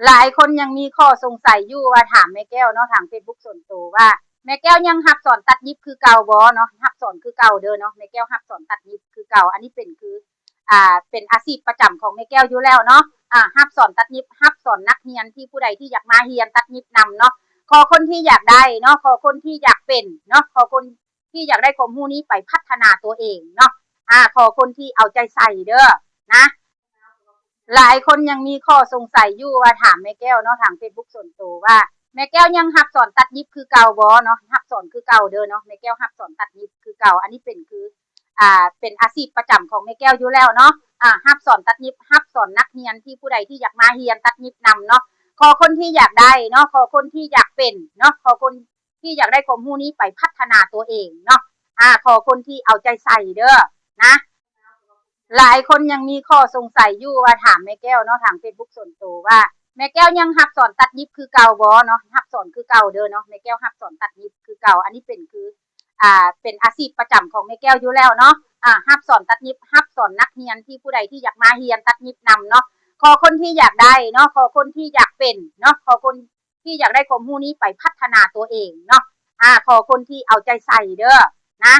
ຫຼາຍຄົນຍັງມີຂໍ້ສົງໄສຢູ່ວ່າ ຖາມແມ່ແກ້ວເນາະ ທາງເຟສບຸກສ່ວນໂຕວ່າ ແມ່ແກ້ວຍັງຮັບສອນຕັດຫຍິບຄືເກົ່າບໍ່ເນາະ? ຮັບສອນຄືເກົ່າເດີເນາະ ແມ່ແກ້ວຮັບສອນຕັດຫຍິບຄືເກົ່າ. ອັນນີ້ເປັນຄື ອ່າ ເປັນອາຊີບປະຈຳຂອງແມ່ແກ້ວຢູ່ແລ້ວເນາະ. ອ່າ ຮັບສອນຕັດຫຍິບ ຮັບສອນນັກຮຽນທີ່ຜູ້ໃດທີ່ຢາກມາຮຽນຕັດຫຍິບນຳເນາະ. ຂໍຄົນທີ່ຢາກໄດ້ເນາະ ຂໍຄົນທີ່ຢາກເປັນເນາະ ຂໍຄົນທີ່ຢາກໄດ້ຄວາມຮູ້ນີ້ໄປພັດທະນາຕົວເອງເນາະ. ອ່າ ຂໍຄົນທີ່ເອົາໃຈໃສ່ເດີນະ. ຫຼາຍຄົນຍັງມີຂໍ້ສົງໄສຢູ່ວ່າ ຖາມແມ່ແກ້ວເນາະ ທາງເຟສບຸກສ່ວນໂຕວ່າ ແມ່ແກ້ວຍັງຮັບສອນຕັດຫຍິບຄືເກົ່າບໍ່ເນາະ? ຮັບສອນຄືເກົ່າເດີເນາະ ແມ່ແກ້ວຮັບສອນຕັດຫຍິບຄືເກົ່າ. ອັນນີ້ເປັນຄື ອ່າ ເປັນອາຊີບປະຈຳຂອງແມ່ແກ້ວຢູ່ແລ້ວເນາະ. ອ່າ ຮັບສອນຕັດຫຍິບ ຮັບສອນນັກຮຽນທີ່ຜູ້ໃດທີ່ຢາກມາຮຽນຕັດຫຍິບນຳເນາະ. ຂໍຄົນທີ່ຢາກໄດ້ເນາະ ຂໍຄົນທີ່ຢາກເປັນເນາະ ຂໍຄົນທີ່ຢາກໄດ້ຄວາມຮູ້ນີ້ໄປພັດທະນາຕົວເອງເນາະ. ອ່າ ຂໍຄົນທີ່ເອົາໃຈໃສ່ເດີນະ. ຫຼາຍຄົນຍັງມີຂໍ້ສົງໄສຢູ່ວ່າ ຖາມແມ່ແກ້ວເນາະ ທາງເຟສບຸກສ່ວນໂຕວ່າ ແມ່ແກ້ວຍັງຮັບສອນຕັດຫຍິບຄືເກົ່າບໍ່ເນາະ? ຮັບສອນຄືເກົ່າເດີເນາະ ແມ່ແກ້ວຮັບສອນຕັດຫຍິບຄືເກົ່າ. ອັນນີ້ເປັນຄື ອ່າ ເປັນອາຊີບປະຈຳຂອງແມ່ແກ້ວຢູ່ແລ້ວເນາະ. ອ່າ ຮັບສອນຕັດຫຍິບ ຮັບສອນນັກຮຽນທີ່ຜູ້ໃດທີ່ຢາກມາຮຽນຕັດຫຍິບນຳເນາະ. ຂໍຄົນທີ່ຢາກໄດ້ເນາະ ຂໍຄົນທີ່ຢາກເປັນເນາະ ຂໍຄົນທີ່ຢາກໄດ້ຄວາມຮູ້ນີ້ໄປພັດທະນາຕົວເອງເນາະ. ອ່າ ຂໍຄົນທີ່ເອົາໃຈໃສ່ເດີນະ.